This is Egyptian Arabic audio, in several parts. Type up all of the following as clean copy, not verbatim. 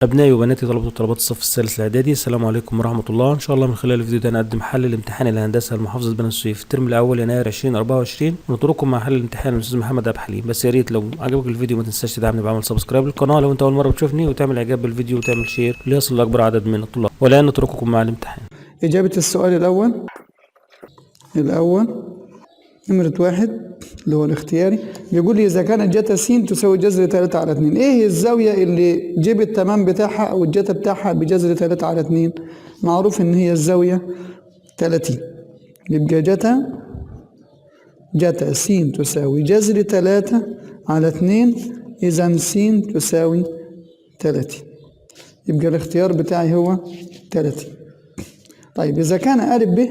أبنائي وبناتي طلبة وطالبات الصف الثالث الإعدادي، السلام عليكم ورحمة الله. إن شاء الله من خلال الفيديو ده نقدم حل الامتحان الهندسة لمحافظة بني سويف الترم الأول يناير 2024، ونترككم مع حل الامتحان الأستاذ محمد عبد الحليم. بس يا ريت لو عجبك الفيديو ما تنساش تدعمني بعمل subscribe للقناة لو أنت أول مرة بتشوفني، وتعمل إعجاب بالفيديو وتعمل share ليصل لأكبر عدد من الطلاب. والآن نترككم مع الامتحان. إجابة السؤال الأول نمرة 1 اللي هو الاختياري، بيقول لي إذا كانت جتا س تساوي جذر 3 على 2، إيه الزاوية اللي جيب التمام بتاعها أو الجتا بتاعها بجذر 3 على 2؟ معروف إن هي الزاوية 30، يبقى جتا س تساوي جذر 3 على 2، إذا س تساوي 30، يبقى الاختيار بتاعي هو 30. طيب إذا كان أ ب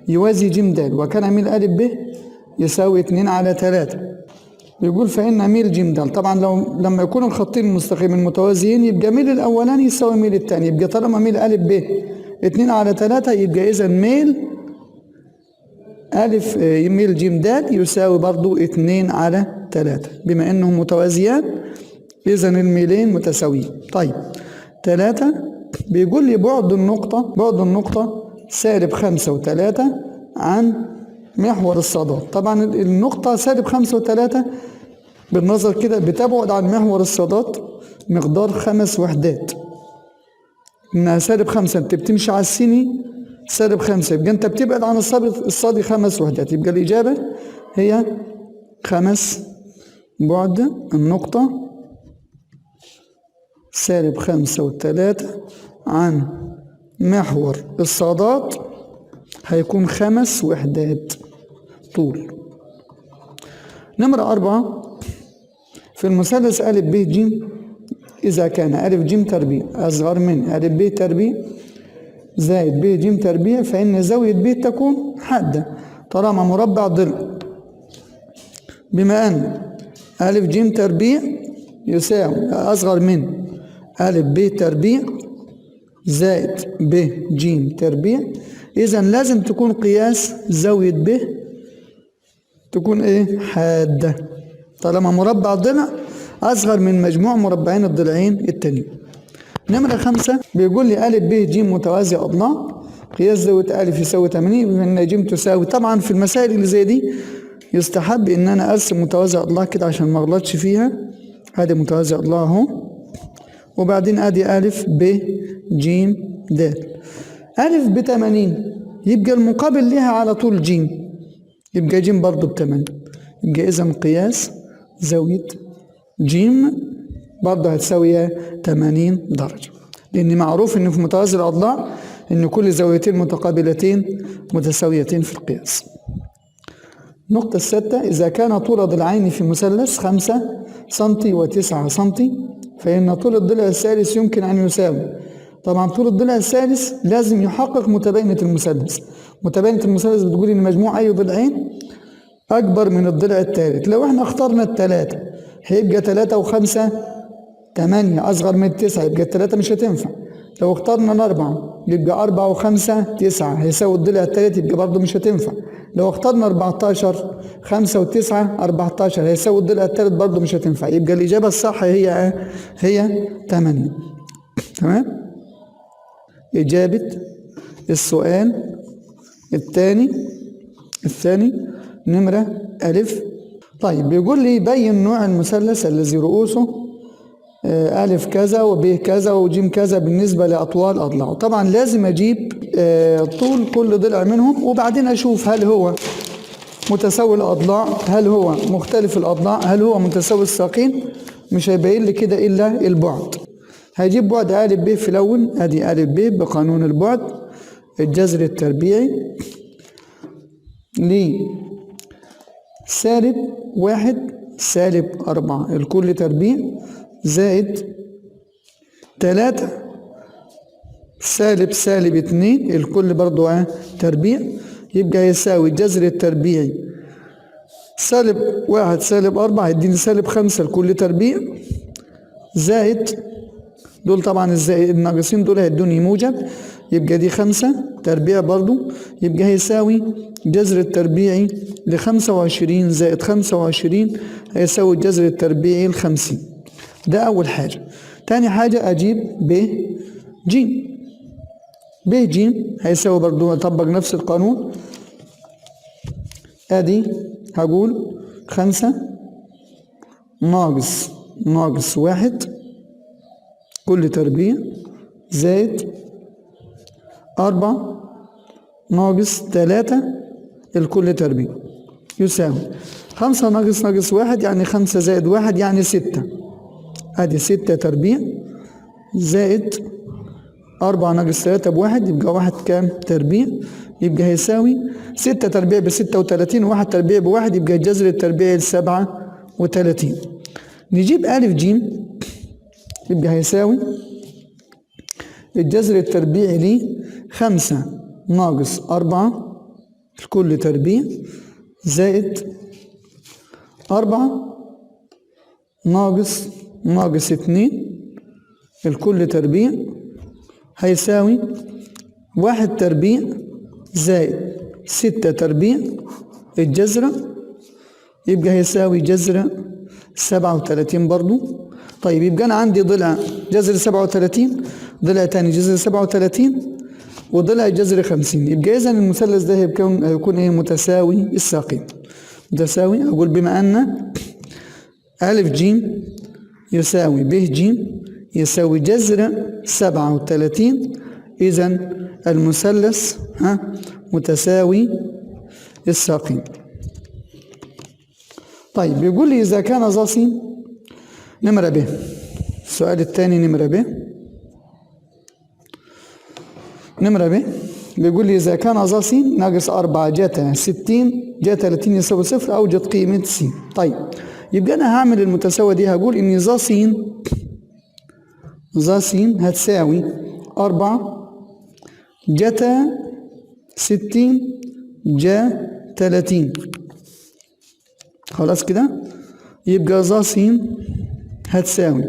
يوازي ج د وكان ميل أ ب يساوي 2 على 3، بيقول فإن ميل ج د، طبعا لو لما يكون الخطين المستقيمين متوازيين يبقى ميل الأولاني يساوي ميل الثاني، يبقى طالما ميل أ ب 2 على 3 يبقى إذا ميل ألف ميل ج د يساوي برضو 2 على 3، بما إنهم متوازيان إذا الميلين متساويين. طيب 3 بيقول لي بعد النقطة سالب 5 و3 عن محور الصادات. طبعا النقطة سالب 5 و3 بالنظر كده بتبعد عن محور الصادات مقدار 5 وحدات، إنها سالب 5، أنت بتمشي على السيني سالب 5، يبقى أنت بتبعد عن الصادي 5 وحدات، يبقى الإجابة هي 5 بعد النقطة سالب 5 و3 عن محور الصادات هيكون 5 وحدات طول. نمرة 4 في المثلث أ ب ج، إذا كان أ ج تربيع أصغر من أ ب تربيع زائد ب ج تربيع فإن زاوية ب تكون حادة طالما مربع ضلع، بما أن أ ج تربيع يساوي أصغر من أ ب تربيع زائد ب ج تربيع، إذا لازم تكون قياس زاوية ب تكون إيه؟ حادة، طالما مربع ضلع أصغر من مجموع مربعين الضلعين التانيين. نمرة 5 بيقول لي أ ب ج متوازي أضلاع، قياس زاوية أ يساوي 80 بما إن ج تساوي، طبعا في المسائل اللي زي دي يستحب إن أنا أرسم متوازي أضلاع كده عشان ما أغلطش فيها. أدي متوازي أضلاع أهو، وبعدين أدي أ ب ج د، أ ب80 يبقى المقابل لها على طول ج، يبقى ج برضه ب8، يبقى إذا قياس زاوية ج برضه هتساوي 80 درجة، لأن معروف إن في متوازي الأضلاع إن كل زاويتين متقابلتين متساويتين في القياس. النقطة السادسة إذا كان طول ضلعين في مثلث 5 سنتي و9 سنتي فإن طول الضلع الثالث يمكن أن يساوي، طبعا طول الضلع الثالث لازم يحقق متباينة المثلث، متباينة المثلث بتقول إن مجموع أي ضلعين أكبر من الضلع الثالث، لو إحنا اخترنا الثلاثة هيبقى 3 و5 8 أصغر من 9، يبقى الثلاثة مش هتنفع. لو اخترنا الأربعة يبقى 4 و5 9 هيساوي الضلع الثالث، يبقى برضه مش هتنفع. لو اخترنا 14 5 و9 14 هيساوي الضلع الثالث، برضه مش هتنفع. يبقى الإجابة الصح هي 8. تمام؟ إجابة السؤال الثاني نمرة ألف. طيب بيقول لي بين نوع المثلث الذي رؤوسه ألف كذا وب كذا وجيم كذا بالنسبة لأطوال أضلاعه. طبعا لازم أجيب طول كل ضلع منهم، وبعدين أشوف هل هو متساوي الأضلاع، هل هو مختلف الأضلاع، هل هو متساوي الساقين. مش هيبين لي كده إلا البعد. هجيب بعد أ ب في الأول، أدي أ ب بقانون البعد الجذر التربيعي ل سالب 1 سالب 4 الكل تربيع زائد 3 سالب سالب 2 الكل برضو تربيع، يبقى يساوي الجذر التربيعي سالب 1 سالب 4 هيديني سالب 5 الكل تربيع زائد دول، طبعا الزائد الناقصين دول هيدوني موجب، يبقى دي 5 تربيع برضو، يبقى هيساوي جذر التربيعي ل25 زائد 25 هيساوي الجذر التربيعي ل50. ده أول حاجة. تاني حاجة أجيب ب ج. ب ج هيساوي برضو أطبق نفس القانون. أدي هقول 5 ناقص ناقص 1 كل تربيع زائد 4 ناقص 3 الكل تربيع يساوي 5 ناقص ناقص 1 يعني 5 زائد 1 يعني 6. أدي 6 تربيع زائد 4 ناقص 3 ب1 يبقى 1 كام تربيع، يبقى هيساوي 6 تربيع ب36 و1 تربيع ب1 يبقى الجذر التربيعي ل37. نجيب ألف ج يبقى هيساوي الجذر التربيعي ل 5 ناقص 4 الكل تربيع زائد 4 ناقص ناقص 2 الكل تربيع هيساوي 1 تربيع زائد 6 تربيع الجذرة يبقى هيساوي جذر 37 برضو. طيب يبقى أنا عندي ضلع جذر 37، ضلع تاني جذر 37، وضلع جذر 50. يبقى إذا المثلث ده هيكون إيه؟ متساوي الساقين. متساوي. أقول بما أن ألف ج يساوي ب ج يساوي جذر 37، إذا المثلث متساوي الساقين. طيب بيقول لي إذا كان ظ س نمرة ب، السؤال الثاني نمرة ب، نمرة ب بيقول لي إذا كان ظ س ناقص 4 جتا 60 جا 30 يساوي 0 أوجد قيمة س. طيب يبقى أنا هعمل المتساوية دي، هقول إن ظ س ظ س هتساوي 4 جتا 60 جا 30. خلاص كده يبقى ظ س هتساوي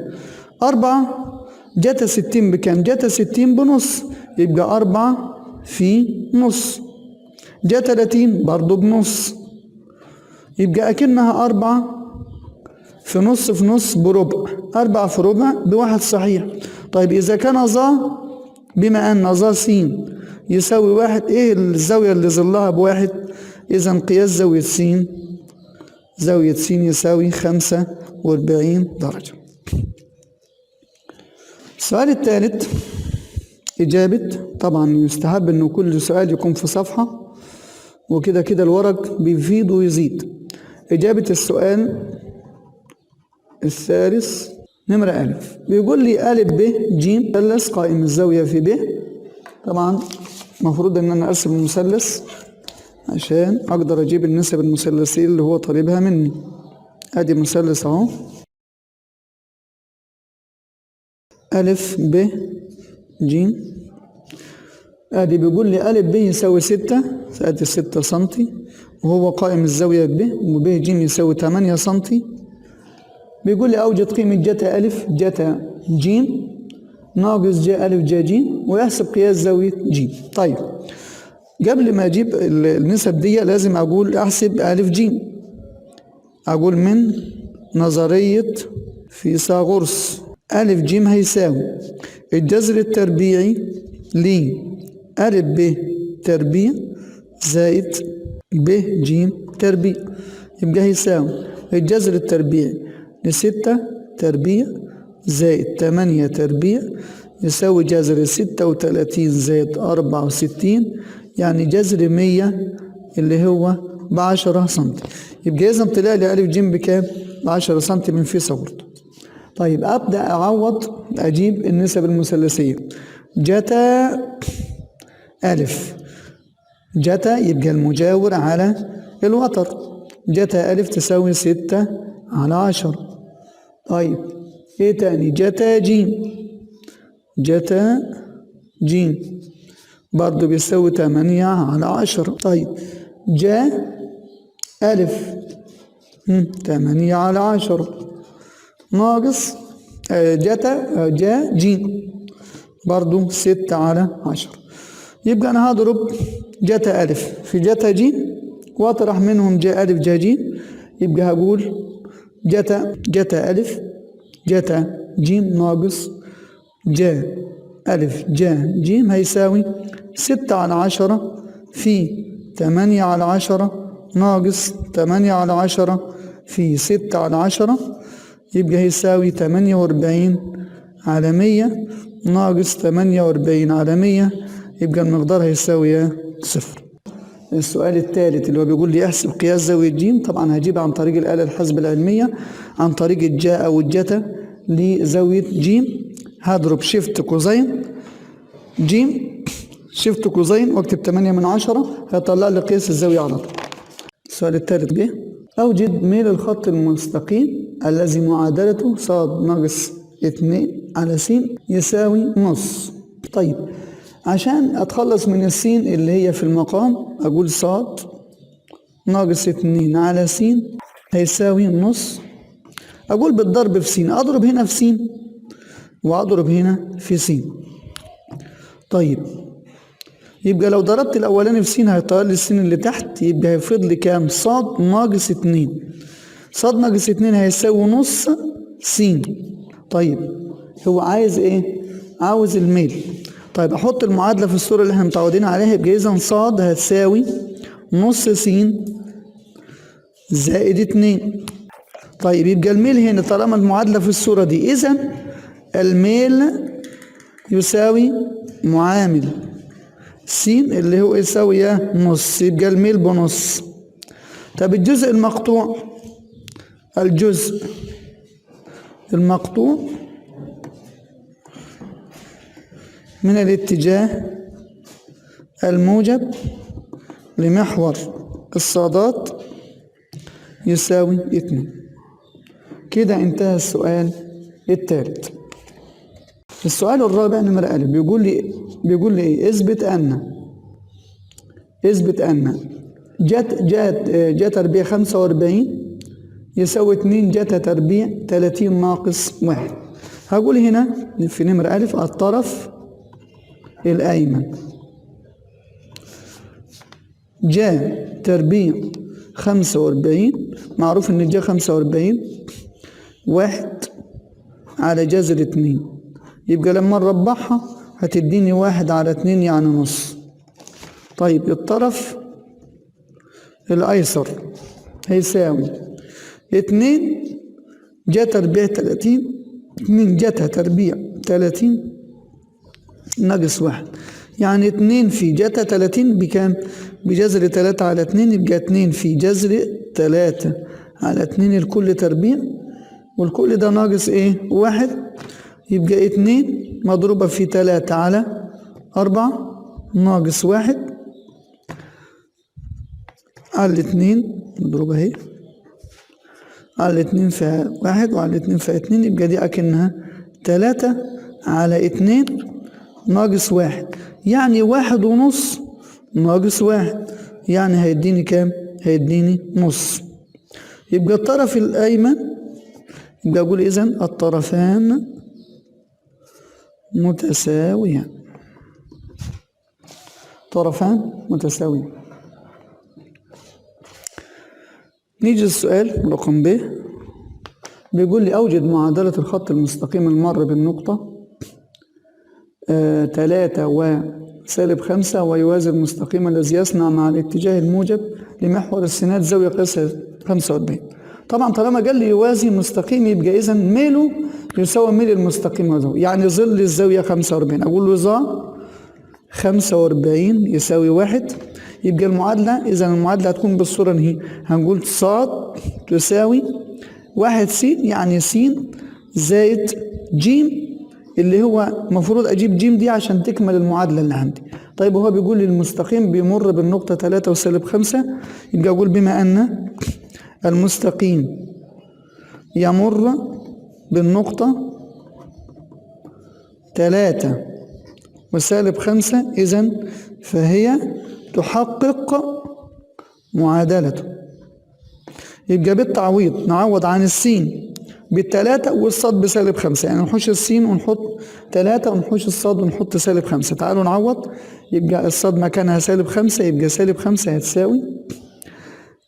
4 جتا 60 بكام؟ جتا 60 بنص، يبقى 4 في نص، جا 30 برضو بنص، يبقى أكنها 4 في نص في نص بربع، 4 في ربع ب1 صحيح. طيب إذا كان ظ، بما أن ظ س يساوي 1، إيه الزاوية اللي ظلها ب1؟ إذا قياس زاوية س، زاوية س يساوي 45 درجة. السؤال الثالث إجابة، طبعا يستحب إنه كل سؤال يكون في صفحة، وكده كده الورق بيفيد ويزيد. إجابة السؤال الثالث نمرة ألف، بيقول لي ألف ب ج مثلث قائم الزاوية في ب. طبعا المفروض إن أنا أرسم المثلث عشان أقدر أجيب النسب المثلثية اللي هو طالبها مني. أدي مثلث أهو، ألف ب ج، أدي بيقول لي ألف ب يساوي 6، أدي 6 سنتي وهو قائم الزاوية ب، وب ج يساوي 8 سنتي. بيقول لي أوجد قيمة جتا ألف جتا ج ناقص جا ألف جا ج ويحسب قياس زاوية ج. طيب قبل ما أجيب النسب دي لازم أقول أحسب ألف ج. أقول من نظرية فيثاغورس ألف ج هيساوي الجذر التربيعي ل ألف ب تربيع زائد ب ج تربيع، يبقى هيساوي الجذر التربيعي ل6 تربيع زائد 8 تربيع يساوي جذر 36 زائد 64، يعني جذر 100 اللي هو ب10 سنتي. يبقى إذا طلع لي ألف ج بكام؟ ب10 سنتي من فيثاغورس. طيب أبدأ أعوض أجيب النسب المثلثية. جتا ألف، جتا يبقى المجاور على الوتر، جتا ألف تساوي 6/10. طيب إيه تاني؟ جتا ج، جتا ج برضو بيساوي 8/10. طيب جا ألف 8/10 ناقص جتا جا ج برضو 6/10. يبقى أنا هضرب جتا ألف في جتا ج وأطرح منهم جا ألف جا ج، يبقى هقول جتا ألف جتا ج ناقص جا ألف جا ج هيساوي 6 على 10 في 8 على 10 ناقص 8 على 10 في 6 على 10، يبقى هيساوي 48 على 100 ناقص 48 على 100، يبقى المقدار هيساوي 0. السؤال الثالث اللي هو بيقول لي احسب قياس زاوية ج، طبعا هجيبها عن طريق الآلة الحاسبة العلمية عن طريق الجاء أو الجتا لزاوية ج. هضرب shift cosine ج shift cosine واكتب 8 من 10، هيطلع لي قياس الزاوية على طول. السؤال الثالث ب أوجد ميل الخط المستقيم الذي معادلته ص ناقص 2 على س يساوي نص. طيب عشان أتخلص من السين اللي هي في المقام أقول ص ناقص 2 على س هيساوي نص. أقول بالضرب في س، أضرب هنا في س وأضرب هنا في س. طيب يبقى لو ضربت الأولاني في س هيطير لي السين اللي تحت، يبقى هيفضل لي كام؟ ص ناقص 2. ص ناقص 2 هيساوي نص س. طيب هو عايز ايه؟ عاوز الميل. طيب احط المعادلة في الصورة اللي احنا متعودين عليها، يبقى اذا ص هتساوي نص س زائد 2. طيب يبقى الميل هنا طالما المعادلة في الصورة دي، اذا الميل يساوي معامل س اللي هو يساوي نص، يبقى الميل بنص. طب الجزء المقطوع، الجزء المقطوع من الاتجاه الموجب لمحور الصادات يساوي 2. كده انتهى السؤال الثالث. السؤال الرابع نمرة ألف بيقول لي إيه؟ اثبت أن جا تربيع 45 يساوي 2 جتا تربيع 30 ناقص 1. هقول هنا في نمرة ألف الطرف الأيمن جا تربيع 45، معروف إن جا 45 1 على جذر 2، يبقى لما نربعها هتديني 1 على 2 يعني نص. طيب الطرف الأيسر هيساوي 2 جا تربيع 30، 2 جتا تربيع 30 ناقص 1، يعني 2 في جتا 30 بكام؟ بجذر 3 على 2، يبقى 2 في جذر 3 على 2 الكل تربيع، والكل ده ناقص ايه؟ 1، يبقى 2 مضروبة في 3 على 4 ناقص 1 على 2 مضروبة اهي على 2 في 1 وعلى 2 في 2، يبقى دي أكنها 3 على 2 ناقص 1، يعني 1.5 ناقص 1، يعني هيديني كام؟ هيديني نص. يبقى الطرف الأيمن، يبقى أقول إذن الطرفان متساويان، طرفان متساويان. نيجي للسؤال رقم ب، بيقول لي أوجد معادلة الخط المستقيم المار بالنقطة 3 وسالب 5 ويوازي المستقيم الذي يصنع مع الاتجاه الموجب لمحور السينات زاوية قياسها 45. طبعا طالما قال لي يوازي مستقيم يبقى إذا ميله يساوي ميل المستقيم هذا، يعني ظل الزاوية 45. أقول له ظا 45 يساوي 1، يبقى المعادلة إذا المعادلة هتكون بالصورة هي، هنقول ص تساوي 1 س، يعني س زائد ج، اللي هو المفروض أجيب ج دي عشان تكمل المعادلة اللي عندي. طيب هو بيقول لي المستقيم بيمر بالنقطة 3 وسالب 5، يبقى أقول بما أن المستقيم يمر بالنقطة 3 وسالب 5، إذن فهي تحقق معادلته. يبقى بالتعويض نعوض عن السين بالتلاتة والصاد بسالب 5، يعني نحوش السين ونحط 3 ونحوش الصاد ونحط سالب 5. تعالوا نعوض، يبقى الصاد مكانها سالب 5، يبقى سالب 5 هتساوي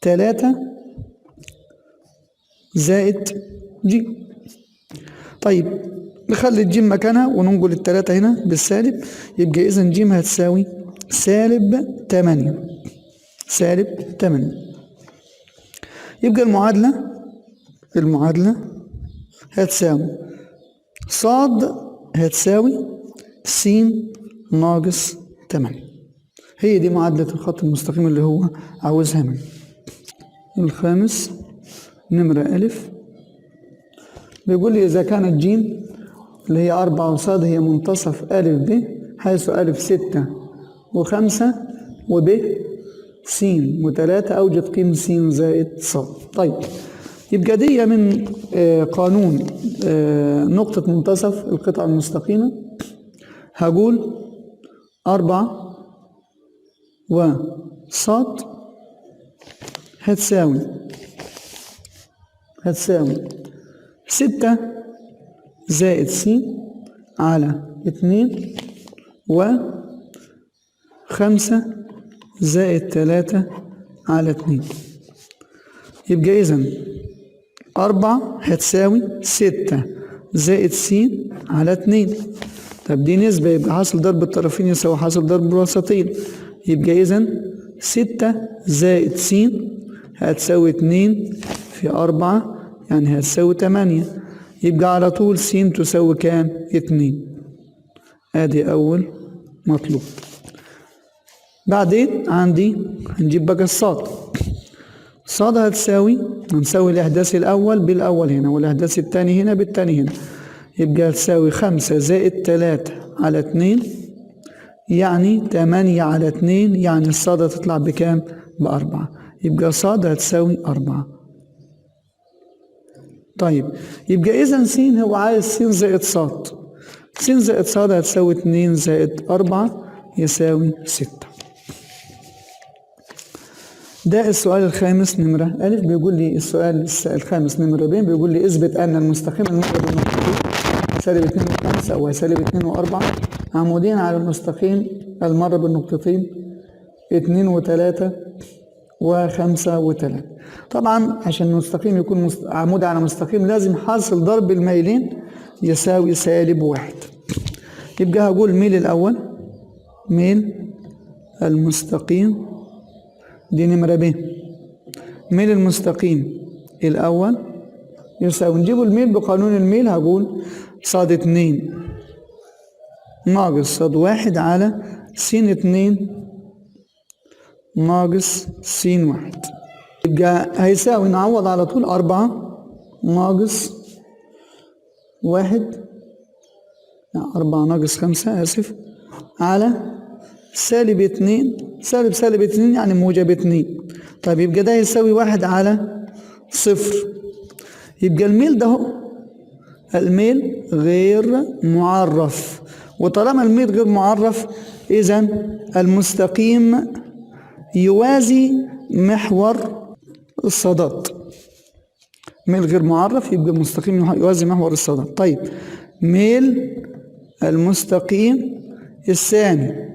3 زائد ج. طيب نخلي الجيم مكانها وننقل التلاتة هنا بالسالب، يبقى إذا جيم هتساوي سالب 8، سالب 8. يبقى المعادلة هتساوي صاد هتساوي س ناقص 8. هي دي معادلة الخط المستقيم اللي هو عاوزها مني. الخامس نمرة ألف بيقول لي إذا كانت جيم اللي هي 4 وصاد هي منتصف ألف ب، حيث ألف 6 و5 وب س و3، أوجد قيمة س زائد ص. طيب يبقى دي من قانون نقطة منتصف القطعة المستقيمة. هقول 4 وصاد هتساوي 6 زائد س على 2 و5 زائد 3 على 2. يبقى إذن 4 هتساوي 6 زائد س على 2. طب دي نسبة، يبقى حاصل ضرب الطرفين يساوي حاصل ضرب الوسطين. يبقى إذن 6 زائد س هتساوي 2 في 4، يعني هتساوي 8. يبقى على طول س تساوي كام؟ 2. ادي أول مطلوب. بعدين عندي هنجيب بقى الصاد. صاد هتساوي، هنساوي الإحداث الأول بالأول هنا والإحداث التاني هنا بالتاني هنا، يبقى هتساوي 5 زائد 3 على 2، يعني 8 على 2، يعني الصاد هتطلع بكام؟ ب4. يبقى صاد هتساوي 4. طيب يبقى إذا س هو عايز س زائد صاد، س زائد صاد هتساوي 2 زائد 4 يساوي 6. ده السؤال الخامس نمرة ألف. بيقول لي السؤال الخامس نمرة ب بيقول لي اثبت أن المستقيم المر بالنقطتين سالب 2 و5 وسالب 2 و4 عمودين على المستقيم المر بالنقطتين 2 و3 و5 و3. طبعا عشان المستقيم يكون عمود على مستقيم لازم حاصل ضرب الميلين يساوي سالب 1. يبقى هقول ميل الأول، ميل المستقيم دي نمرة ب، ميل المستقيم الأول يساوي، نجيب الميل بقانون الميل، هقول صاد 2 ناقص صاد 1 على س 2 ناقص س 1. يبقى هيساوي، نعوض على طول 4 ناقص 1، 4 ناقص 5 آسف، على سالب 2، سالب سالب 2 يعني موجب 2. طيب يبقى ده يساوي 1 على 0. يبقى الميل ده هو الميل غير معرف، وطالما الميل غير معرف إذن المستقيم يوازي محور الصادات. ميل غير معرف يبقى المستقيم يوازي محور الصادات. طيب ميل المستقيم الثاني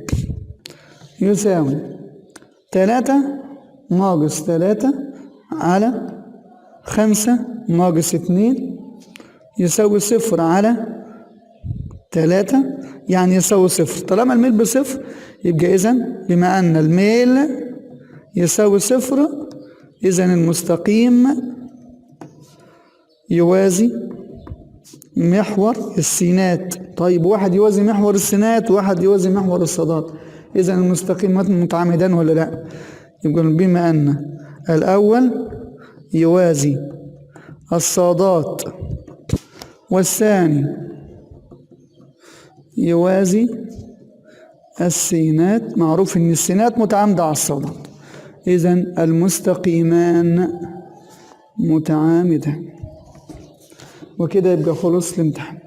يساوي 3 ناقص 3 على 5 ناقص 2 يساوي 0 على 3، يعني يساوي 0. طالما الميل بصفر يبقى إذن بما أن الميل يساوي 0 إذن المستقيم يوازي محور السينات. طيب واحد يوازي محور السينات وواحد يوازي محور الصادات، إذن المستقيم متعامدان ولا لا؟ يبقى بما أن الأول يوازي الصادات والثاني يوازي السينات، معروف إن السينات متعامدة على الصادات، إذن المستقيمان متعامدان. وكده يبقى خلص الامتحان.